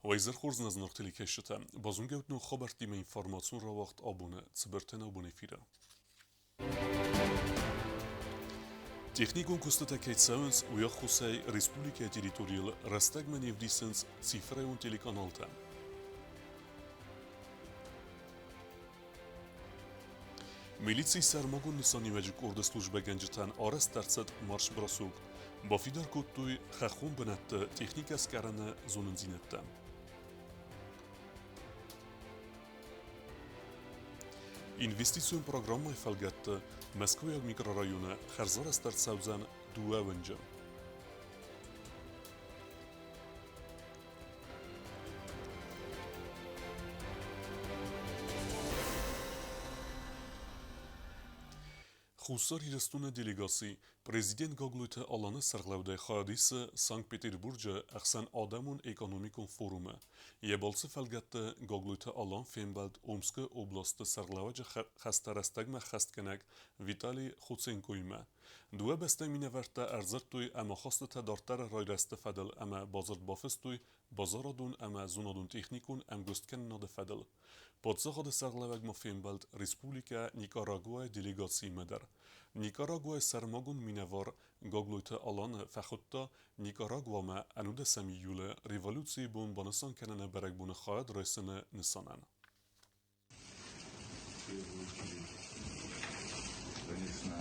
Уӕ хорз нӕ зынаргъ телекӕсджытӕ! Базонгӕ ног хабӕрттимӕ информацион рауагъд абоны цыбыртӕ нӕубон эфиры. Техникон куыстытӕ кӕй цӕуынц, уый ӕххуысӕй республикӕйы территорийыл рӕстӕгмӕ не вдисынц цифрӕйон телеканалтӕ. Милицийы сӕрмагонд нысаниуӕджы къорды службӕгӕнджытӕн арӕзт ӕрцыд марш-бросок. Бафидар кодтой хӕххон бынӕтты техникӕ сгарыны зонындзинӕдтӕ. Инвестицион программӕйы фӕлгӕтты Мӕскуыйаг микрорайоны хӕрзарӕзт ӕрцӕудзӕн дыууӕ уынджы. Хуссар Ирыстоны делегаци президент Гаглойты Аланы сӕргълӕудӕй хайад исы Санкт-Петербурджы ӕхсӕнадӕмон экономикон форумы. Йӕ балцы фӕлгӕтты Гаглойты Алан фембӕлд Омскы областы сӕргълӕууӕджы хӕстӕ рӕстӕгмӕ хӕстгӕнӕг Виталий Хоценкоимӕ. Дыууӕ бӕстӕйы минӕвӕрттӕ ӕрдзырдтой ӕмахастытӕ дарддӕры райрӕзты фӕдыл ӕмӕ бадзырд бафыстой базарадон ӕмӕ зонадон-техникон ӕмгуысткӕнынады фӕдыл. Паддзахады сӕргълӕууӕг ма фембӕлд Республикӕ Никарагуайы делегациимӕ дӕр. Никарагуайы сӕрмагонд минӕвар Гаглойты Аланы фӕхуыдта Никарагуамӕ ӕнудӕсӕм июлы революцийы бон банысан кӕныны бӕрӕгбоны хайад райсыны нысанӕн. В первую очередь, конечно,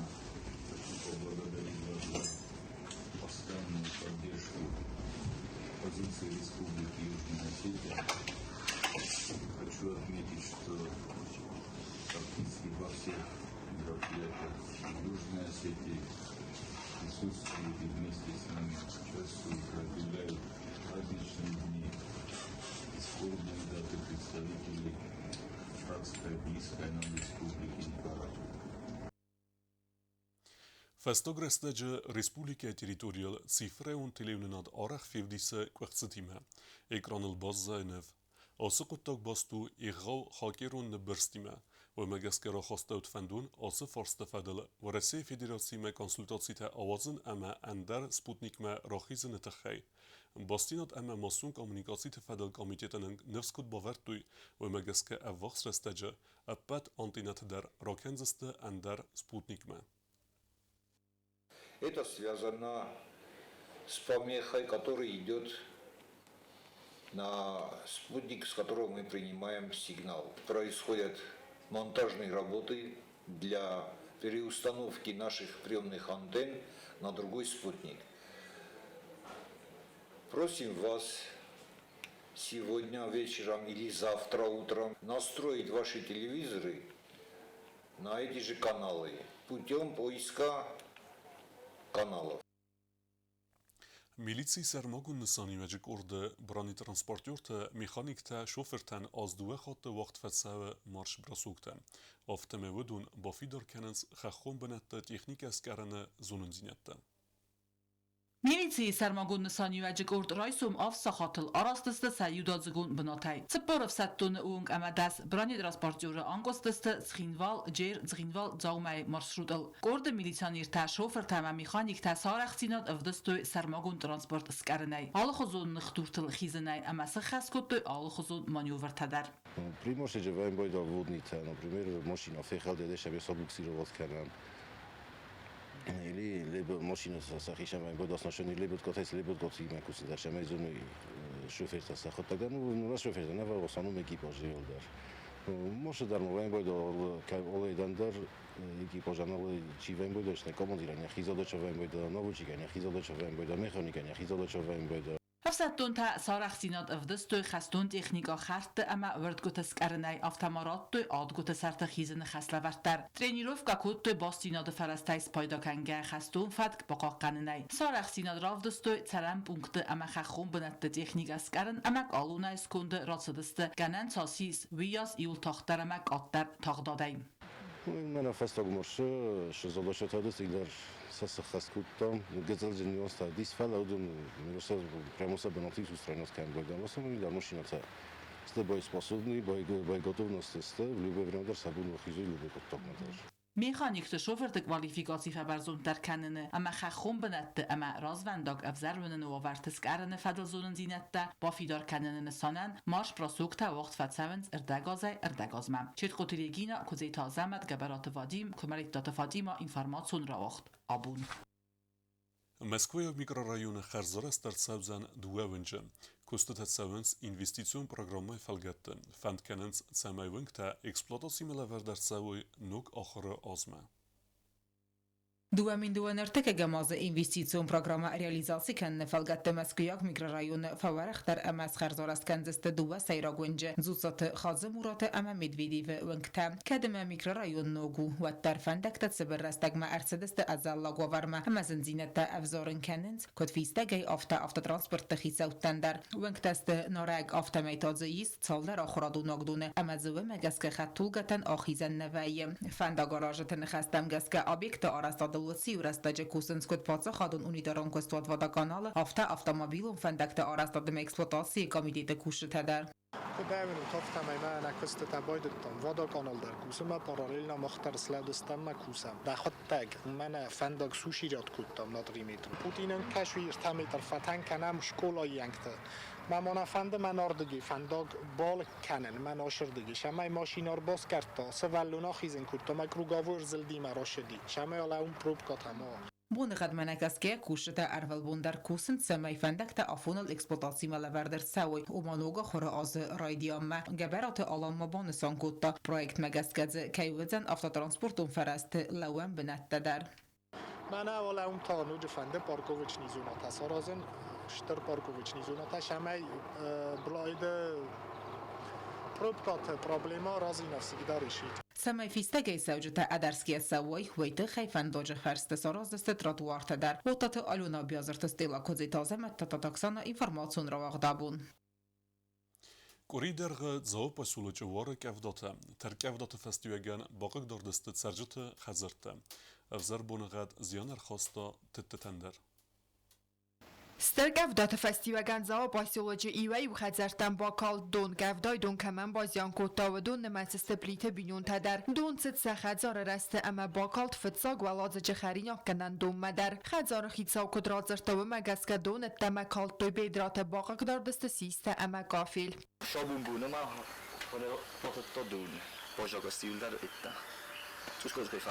хочу поблагодарить вас за постоянную поддержку позиции Республики Южная Осетия. Хочу отметить, что практически во всех мероприятиях Южной Осетии присутствуют и вместе с нами участвуют, разделяют праздничные дни и скорбные даты представители братской, близкой нам республики Никарагуа. Фӕстаг рӕстӕджы республикӕйы территорийыл цифрӕйон телеуынынад арӕх февдисы къуыхцытимӕ. Экраныл баззайы ныв. Ацы хъуыддаг баст у егъау хакерон ныббырстимӕ. Уымӕ гӕсгӕ рахастӕуыд фӕндон ацы фарсты фӕдыл Уӕрӕсейы Федерациимӕ консультацитӕ ауадзын ӕмӕ ӕндӕр спутникмӕ рахизыны тыххӕй. Бастдзинад ӕмӕ массон коммуникациты фӕдыл комитеты нын ныфс куыд бавӕрдтой, уымӕ гӕсгӕ ӕввахс рӕстӕджы ӕппӕт антеннӕты дӕр ракӕндзысты ӕндӕр спутникмӕ. Это связано с помехой, которая идет на спутник, с которого мы принимаем сигнал. Происходят монтажные работы для переустановки наших приемных антенн на другой спутник. Просим вас сегодня вечером или завтра утром настроить ваши телевизоры на эти же каналы путем поиска каналов. Милицийы сӕрмагонд нысаниуӕджы къорды бронетранспортертӕ, механиктӕ, шофыртӕн аз дыууӕ хатты уагъд фӕцӕуы марш-бросоктӕ. Афтӕмӕй уыдон бафидар кӕнынц хӕххон бынӕтты техникӕ скъӕрыны зонындзинӕдтӕ. Милицийы сӕрмагонд нысаниуӕджы къорд райсом авд сахатыл араст сты сӕ иудадзыгон бынатӕй. 40 ӕфсӕддоны онг ӕмӕ 10 бронетранспортеры анкъуыстысты Цхинвал, Джер, Цхинвал, Дзаумӕйы маршрутыл. Къорды милиционертӕ, шофыртӕ ӕмӕ механиктӕ сӕ арӕхстдзинад ӕвдыстой сӕрмагонд транспорт скъӕрынӕй, алыхуызон ныхдуртыл хизынӕй ӕмӕ сыххӕст кодтой алыхуызон маневртӕ дӕр. Приморседжы вӕййы воднитӕ, например, машина фехӕлд, ӕмӕ буксировать кӕнӕм. Или либо машина сӕхицӕн вӕййы оснащенный, либо котец, либо котимӕ кусыдӕр, сӕмӕй зоны шофертӕ сӕхуыдтӕг, ну, на шофертӕ, нӕ в основном экипаж дӕр. Може дӕр ма вӕййы олейдӕн дӕр экипажӕн чи вӕййы, командирӕн йӕхи задача вӕййы, наводчикӕн йӕхи задача вӕййы, механикӕн йӕхи задача вӕййы. Ӕфсӕддонтӕ сарӕхстдзинад ӕвдыстой хӕстон техникӕ хӕрдты ӕмӕ уӕрдгуыты скъӕрынӕй, афтӕ ма радтой адгуыты сӕрты хизыны хӕслӕвӕрд дӕр. Тренировкӕ кодтой бастдзинады фӕрӕзтӕй спайда кӕнгӕ хӕстон фӕтк бахъахъхъӕнынӕй. Сарӕхстдзинад равдыстой цӕрӕн пунктты ӕмӕ хӕххон бынӕтты техникӕ скъӕрын ӕмӕ къалонӕй сконды рацыдысты, гӕнӕн цас ис, уыйас иуыл тагъддӕр ӕмӕ къаддӕр тагъдадӕй. Мӕнӕ фӕстаг маршы задачатӕ цыдӕр сӕ сыххӕст кодтам. Гӕдзӕлджын нюанстӕ дис, фӕлӕ уыдон прямо сӕ бынаты устраивать кӕнын байдам. Основной дӕр машинӕтӕ сты боеспособны, боеготовности сты, в любое время дӕр сӕ бон рахизой любой хъуыддагмӕ дӕр. Механикты, шофырты квалификаци фӕбӕрзонддӕр кӕныны ӕмӕ хӕххон бынӕтты ӕмӕ развӕндаг ӕвзӕр уыныны уавӕрты скъӕрыны фӕдыл зонындзинӕдтӕ бафидар кӕныны нысанӕн марш-бросоктӕ уагъд фӕцӕуынц ӕрдӕгазӕй ӕрдӕгазмӕ. Четкъоты Регина, Куыдзеты Азӕмӕт, Гӕбӕраты Вадим, Куымӕридтаты Фатима, информацион рауагъд «Абон». Мӕскуыйаг микрорайоны хӕрзарӕзт ӕрцӕудзӕн дыууӕ уынджы. Куыстытӕ цӕуынц инвестицион программӕйы фӕлгӕтты. Фӕнд кӕнынц, цӕмӕй уынгтӕ эксплуатацимӕ лӕвӕрд ӕрцӕуой ног ахуыры азмӕ. 2023 азы инвестицион программӕ реализаци кӕныны фӕлгӕтты Мӕскуыйаг микрорайоны фӕуӕрӕхдӕр ӕмӕ схӕрзарӕзт кӕндзысты дыууӕ сӕйраг уынджы Дзуццаты Хадзы-Мураты ӕмӕ Медведевы уынгтӕ. Кӕд ӕмӕ микрорайон ног у, уӕддӕр фӕндӕгтӕ цыбыр рӕстӕгмӕ ӕрцыдысты ӕдзӕллаг уавӕрмӕ ӕмӕ зындзинӕдтӕ ӕвзарын кӕнынц, куыд фистӕгӕй, афтӕ автотранспортты хицӕуттӕн дӕр. Уынгтӕ сты нарӕг, афтӕмӕй та дзы ис цалдӕр ахуырадон уагдоны ӕмӕ дзы уымӕ гӕсгӕ хӕдтулгӕтӕн ахизӕн нӕ вӕййы. Фӕндагаразджыты ныхӕстӕм гӕсгӕ объекты арӕзтадыл уыцы иу рӕстӕджы кусынц куыд паддзахадон унитарон куыстуат «Водоканал-ы», афтӕ автомобилон фӕндӕгты арӕзтад ӕмӕ эксплуатацийы комитеты кусджытӕ дӕр. Куыд афтӕмӕй мӕнӕ куыстытӕ байдыдтам. Водоканал дӕр кусы ӕмӕ параллельно мах дӕр слӕудыстӕм ӕмӕ кусӕм. Дӕхуыдтӕг мӕнӕ фӕндаг сусирад кодтам на 3 метры. Путинӕн кӕсуй 3 метр фӕтӕн кӕнӕм скъолайы ӕнгты. Мӕ ма нӕ фӕнды мӕн ардыги фӕндаг балыг кӕнын, мӕн ашырдыги. Сӕмӕй машина ӕрбаскъӕрдта, сывӕллон ахизын кодта, мӕ круговой ӕрзылдимӕ ращыди. Сӕмӕй алӕуын пробкӕтӕ ма. Боныгъӕдмӕ нӕ гӕсгӕ кусджытӕ ӕрвылбон дӕр кусынц, цӕмӕй фӕндӕгтӕ афоныл эксплуатацимӕ лӕвӕрд ӕрцӕуой, ома ног ахуыры азы райдианмӕ. Гӕбӕраты Алан ма банысан кодта, проектмӕ гӕсгӕ дзы кӕй уыдзӕн автотранспортон фӕрӕзты лӕууӕн бынӕттӕ дӕр. Мӕнӕ уал ӕм та ноджы фӕнды парковочный зонӕтӕ саразын, стыр парковочный зонӕтӕ, цӕмӕй блайды пробкӕты проблема разы навсегда решить. Цӕмӕй фистӕгӕй цӕуджытӕ ӕдӕрсгӕ цӕуой, уый тыххӕй фӕндаджы фӕрсты сараздзысты тротуартӕ дӕр. Уататы Алена, Биазырты Стелла, Куыдзиты Азӕмӕт, Тадтаты Оксана, информацион рауагъд «Абон». Къуыри дӕргъы Дзауы поселочы уары къӕвдатӕ. Тӕрккъӕвдаты фӕстиуӕгӕн бахъыгдард сты цӕрджыты хӕдзӕрттӕ. Ӕвзӕр боныгъӕд зиан ӕрхаста тыдтытӕн дӕр. Стыр къӕвдаты фӕстиуӕгӕн Дзауы поселочы иуӕй-иу хӕдзӕрттӕм бакалд дон. Къӕвдайы дон кӕмӕн базиан кодта, уыдон нымӕцы сты Плиты бинонтӕ дӕр. Дон цыд сӕ хӕдзары рӕзты ӕмӕ бакалд фыццаг уӕладзыджы хӕринаггӕнӕн донмӕ дӕр. Хӕдзары хицау куыд радзырдта, уымӕ гӕсгӕ дон ӕддӕмӕ калдтой бедраты, бахъыгдард сты систӕ ӕмӕ кафель. Шабунбуны ма дон баззагӕсти итта.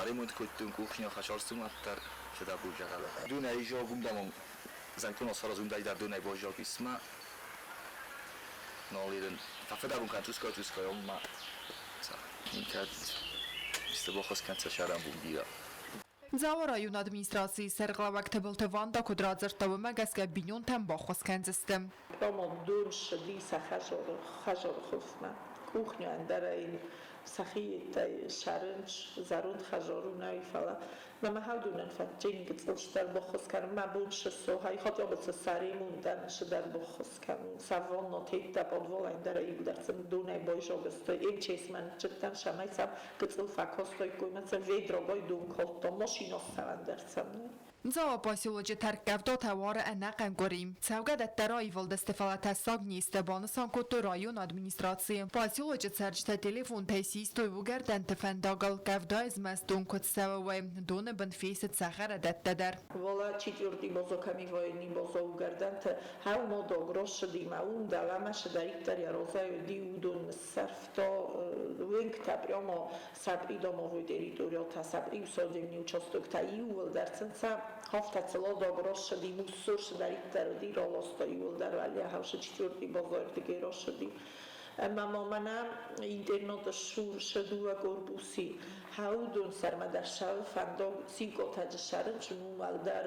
Ремонт кодтон кухня хашарсуматтар шедабуржагала. Дунай жогумдамом зан конос харазундай дар дунай божжагисма. Нолирен фафедабун кан чуска чуска йомма. Инкад истебохос канца шарам бумбира. Дзауы районы администрацийы сӕргълӕууӕг Тыбылты Ванда куыд радзырдта, уымӕ гӕсгӕ бинонтӕн баххуыс кӕндзысты. Прямо дон ссыди сӕ хӕдзары хуылфмӕ. Кухня ӕндӕрӕй сӕхи сӕрынч зӕронд хӕдзар у нӕ, фӕлӕ мӕ хӕдонӕн фӕтчен гыццыл стӕр баххуыс кӕнын. Мӕ бон ссу хай хотя бы цы сӕ ремонтӕн сыдӕр баххуыс кӕнын. Сӕ ванна теттӕ подвал ӕндӕрӕй иуылдӕр сын донӕй байзагысты. МЧС-мӕ ныццыдтӕн, цӕмӕй сӕм гыццыл фӕкастаиккой, мӕ сӕ ведрагай дон калдта, машина ссӕуӕн дӕр сӕм нӕй. Дзауы поселочы тӕрккъӕвдатӕ уары ӕнӕхъӕн къуыри. Цӕугӕдӕттӕ раивылдысты, фӕлӕ тӕссаг не сты, банысан кодтой районы администрацийы. Поселочы цӕрджытӕ телефонтӕй систой уыгӕрдӕнты фӕндагыл къӕвдайы змӕст дон куыд цӕуы, уый. Доны бын фесты цӕхӕрадӕттӕ дӕр. Вола четвертый бозо ками военный бозо уыгӕрдӕнты хӕу модог россыди ма ум дӕлӕмӕ сыдӕриддӕр йӕ розӕй уыди, уыдон ныссӕрфта уынгтӕ прямо сӕ придомовой территориятӕ, сӕ приусадебный участоктӕ иууылдӕр сын сӕ хафтӕ россыди, муссор сыдӕриддӕр уыди, раласта иууылдӕр уӕлиахаусы четвертый бозойы рдыгӕй россыди. Ӕмӕ ма мӕнӕ интернаты сур сӕ дыууӕ корпуси хӕудон сӕрмӕ дӕр сӕ фӕндаг сикотаджы сӕрынчын уымӕл дӕр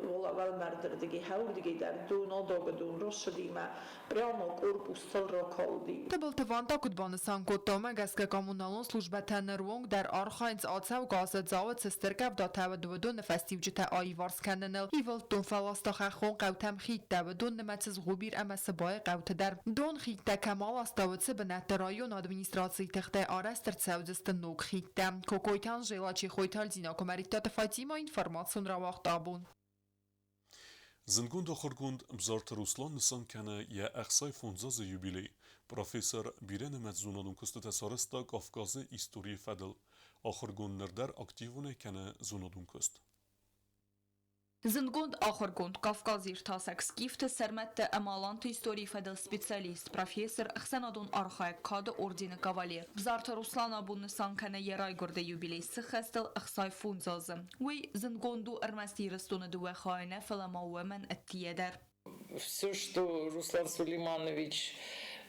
вола уӕлмӕрдырдыгӕй хӕуырдыгӕй дӕр дон адагы дон россыди ма прямо корпустыл ракалди. Тыбылты Ванда куыд банысан кодта, уымӕ гӕсгӕ коммуналон службӕтӕ ныронг дӕр архайынц ацӕугӕ азы Дзауы цы стыр къӕвдатӕ уыд, уыдоны фӕстиуджытӕ аиварс кӕныныл. Ивылд дон фӕласта хӕххон хъӕутӕм хидтӕ, уыдон нымӕцы Згъубир ӕмӕ Сыбайы хъӕуты дӕр. Дон хидтӕ кӕм аласта, уыцы бынӕтты районы администрацийы тыхтӕй арӕзт ӕрцӕудзысты ног хидтӕ. Кокойты Анжела, Чехойты Альзина, Куымӕридтаты Фатима, информацион рауагъд «Абон». Зындгонд ахуыргонд Бзарты Руслан нысан кӕны йӕ 65 азы юбилей. Профессор бирӕнымӕц зонадон куыстытӕ сарӕзта Кавказы историйы фӕдыл. Ахуыргонд ныр дӕр активонӕй кӕны зонадон куыст. Зындгонд ахуыргонд, кавказиртасӕг, скифты, сӕрмӕтты ӕмӕ аланты историйы фӕдыл специалист, профессор, ӕхсӕнадон архайӕг, Кады ордены кавалер Бзарты Руслан абон нысан кӕны йӕ райгуырды юбилей сыххӕстыл 65 азы. Уый зындгонд у ӕрмӕст Ирыстоны дыууӕ хайы нӕ, фӕлӕ ма уымӕн ӕддийӕ дӕр. Все, что Руслан Сулейманович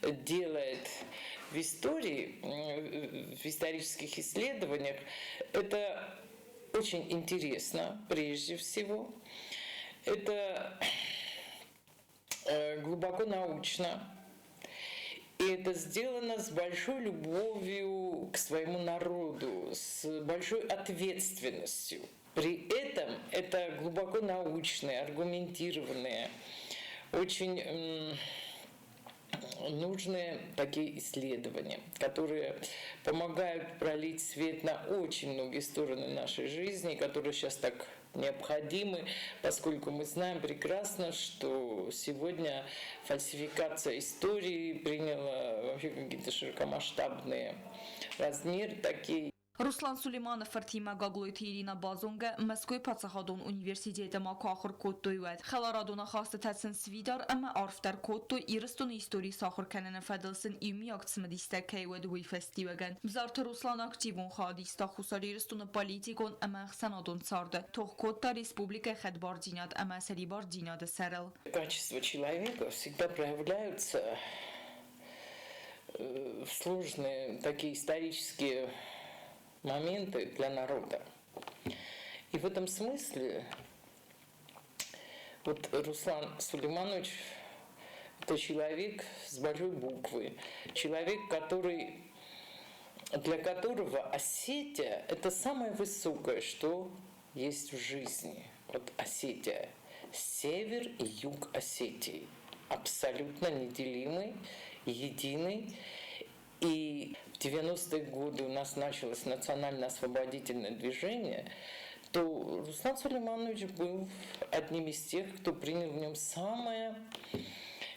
делает в истории, в исторических исследованиях, это очень интересно прежде всего. Это глубоко научно. И это сделано с большой любовью к своему народу, с большой ответственностью. При этом это глубоко научные, аргументированные, очень нужные такие исследования, которые помогают пролить свет на очень многие стороны нашей жизни, которые сейчас так необходимы, поскольку мы знаем прекрасно, что сегодня фальсификация истории приняла вообще какие-то широкомасштабные размеры такие. Руслан Сулейманы фыртимӕ Гаглойты Ирина базонгӕ Мӕскуыйы паддзахадон университеты ма куы ахуыр кодтой, уӕд. Хӕларадон ахастытӕ сын сфидар ӕмӕ арфдӕр кодтой, Ирыстоны истори сахуыр кӕныны фӕдыл сын иумиаг цымыдистӕ кӕй уыд, уый фӕстиуӕгӕн. Бзарты Руслан активон хайад иста Хуссар Ирыстоны политикон ӕмӕ ӕхсӕнадон царды, тох кодта республикӕйы хӕдбардзинад ӕмӕ сӕрибардзинады сӕрыл. Качества человека всегда проявляются в сложные такие исторические моменты для народа. И в этом смысле вот Руслан Сулейманович – это человек с большой буквы, человек, который, для которого Осетия – это самое высокое, что есть в жизни. Вот Осетия – север и юг Осетии абсолютно неделимый, единый. И в 90-е годы у нас началось национально-освободительное движение, то Руслан Сулейманович был одним из тех, кто принял в нем самое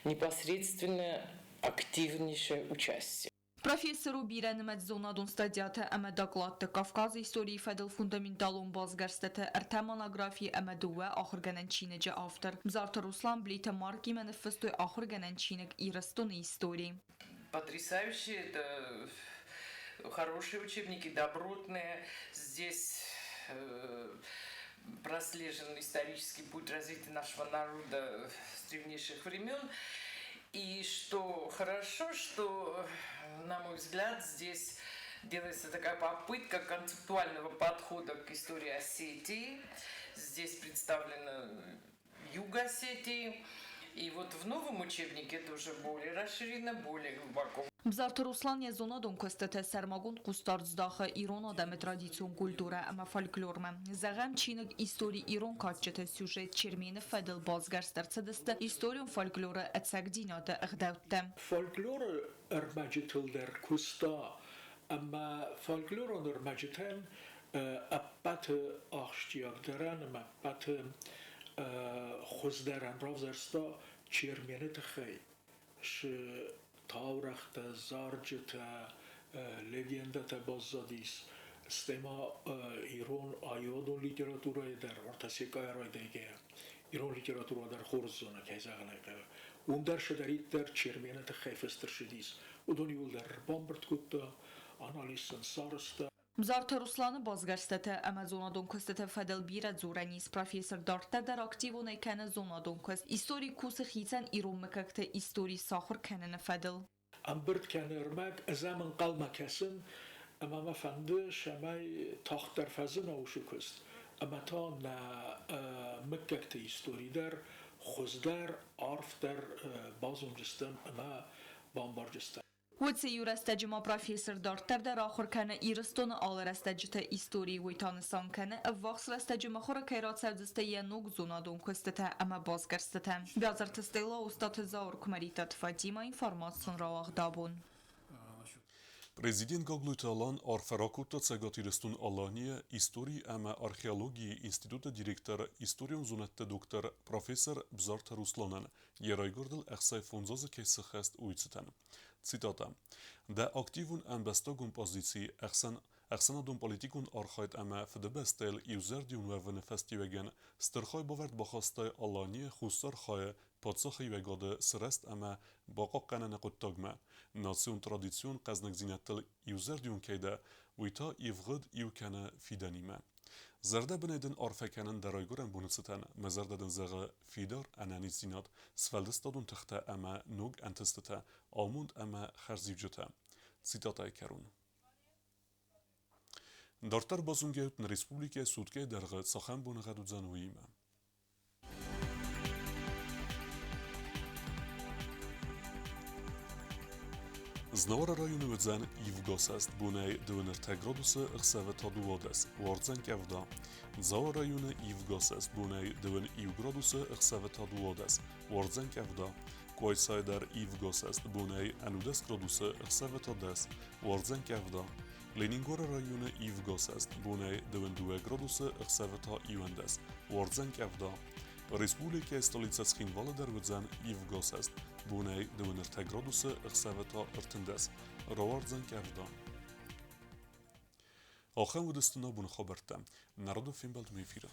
непосредственное, активнейшее участие. Профессор у бирӕнымӕц зонадон статьятӕ ӕмӕ докладты, Кавказы историйы фӕдыл фундаменталон басгӕрстытӕ, ӕртӕ монографийы ӕмӕ дыууӕ ахуыргӕнӕн чиныджы автор. Бзарты Руслан Плиты Маркимӕ ныффыстой ахуыргӕнӕн чиныг Ирыстоны истори. Потрясающие, это хорошие учебники, добротные. Здесь прослежен исторический путь развития нашего народа с древнейших времен. И что хорошо, что, на мой взгляд, здесь делается такая попытка концептуального подхода к истории Осетии. Здесь представлена юг Осетии. И вот в новом учебнике это уже более расширено, более глубоко. Бзарты Руслан йӕ зонадон куыстыты сӕрмагонд хъусдард здахы ирон адӕмы традицион культурӕ ӕмӕ фольклормӕ. Зӕгъӕм, чиныг Истори ирон кадджыты сюжет Чермены фӕдыл басгӕрст ӕрцыдысты историон фольклоры ӕцӕгдзинады ӕгъдӕуттӕ. Фольклоры ӕрмӕджытыл дӕр куыста ӕмӕ фольклорон ӕрмӕджытӕн ӕппӕты ахсджиагдӕрӕн ӕмӕ ӕппӕты хуыздӕрӕн равзӕрста Чермены тыххӕй цы таурӕгътӕ, зарджытӕ, легендӕтӕ баззадис, стӕй ма ирон аивадон литературӕйы дӕр, уӕртӕ Секъайӕ райдайгӕйӕ, ирон литературӕ дӕр хорз зоны, кӕй зӕгъын ӕй хъӕуы. Уым дӕр цыдӕриддӕр Чермены тыххӕй фыст ӕрцыдис, уыдон иууылдӕр ӕрбамбырд кодта, анализ сын сарӕзта. Бзарты Русланы басгӕрстытӕ ӕмӕ зонадон куыстыты фӕдыл бирӕ дзурӕн ис. Профессор дарддӕр дӕр активонӕй кӕны зонадон куыст. Истори кусы хицӕн ирон мыггӕгты истори сахуыр кӕныны фӕдыл. Ӕмбырд кӕны ӕрмӕг, ӕз ӕм ӕнхъӕлмӕ кӕсын, ӕмӕ мӕ фӕнды, цӕмӕй тагъддӕр фӕзына уыцы куыст, ӕмӕ та нӕ мыггӕгты истори дӕр хуыздӕр, арфдӕр базондзыстӕм ӕмӕ бамбардзыстӕм. Уыцы иу рӕстӕджы ма профессор дарддӕр дӕр ахуыр кӕны Ирыстоны алы рӕстӕджыты историйы, уый та нысан кӕны, ӕввахс рӕстӕджы мыхуыры кӕй рацӕудзысты йӕ ног зонадон куыстытӕ ӕмӕ басгӕрстытӕ. Бязырты Стелла, Остъаты Зауыр, Куымӕридтаты Фатимӕ, информацион рауагъд абон. Президент Гаглойты Алан арфӕ ракодта Цӕгат Ирыстон-Аланийы истори ӕмӕ археологийы институты директор, историон зонӕдты доктор, профессор Бзарты Русланӕн, йӕ райгуырдыл 65 азы кӕй сыххӕст, уый цытӕн. Цитата: «Дӕ активон ӕмбӕстагон позици ӕхсӕн Ӕхсӕнадон-политикон архайд ӕмӕ Фыдыбӕстӕйыл иузӕрдион уӕвыны фӕстиуӕгӕн стыр хайбавӕрд бахастай Аланийы хуссар хайы паддзахиуӕгады сырӕзт ӕмӕ бахъахъхъӕныны хъуыддагмӕ. Национ традицион хъӕзныгдзинӕдтыл иузӕрдион кӕй дӕ, уый та ивгъуыд иу кӕны фидӕнимӕ. Зӕрдӕбынӕй дын арфӕ кӕнын дӕ райгуырӕн боны цытӕн, мӕ зӕрдӕ дын зӕгъы фидар ӕнӕниздзинад, сфӕлдыстадон тыхтӕ ӕмӕ ног ӕнтыстытӕ, амонд ӕмӕ хӕрзиуджытӕ. Цитатӕйы кӕрон. Дарддӕр базонгӕ нӕ республикӕйы суткӕйы дӕргъы цахӕм боныгъӕд уыдзӕн, уыимӕ. Знауыры районы уыдзӕн ивгӕсӕст бонӕй 23 градусы, ӕхсӕвы та 12, уардзӕн къӕвда. Дзауы районы ивгӕсӕст бонӕй 21 градусы, ӕхсӕвы та 12, уардзӕн къӕвда. Къуайсайы дӕр ивгӕсӕст бонӕй 11 градусы, ӕхсӕвы та 10, уардзӕн къӕвда. Ленингоры районы ивгӕсӕст бонӕй 22 градусы, ӕхсӕвы та 11, уардзӕн къӕвда. Республикӕйы столицӕ Цхинвалы дӕр уыдзӕн ивгӕсӕст бонӕй 23 градусы, ӕхсӕвы та 13, рауардзӕн къӕвда. Ахӕм уыдысты нӕ боны хабӕрттӕ. Народон фембӕлд эфиры.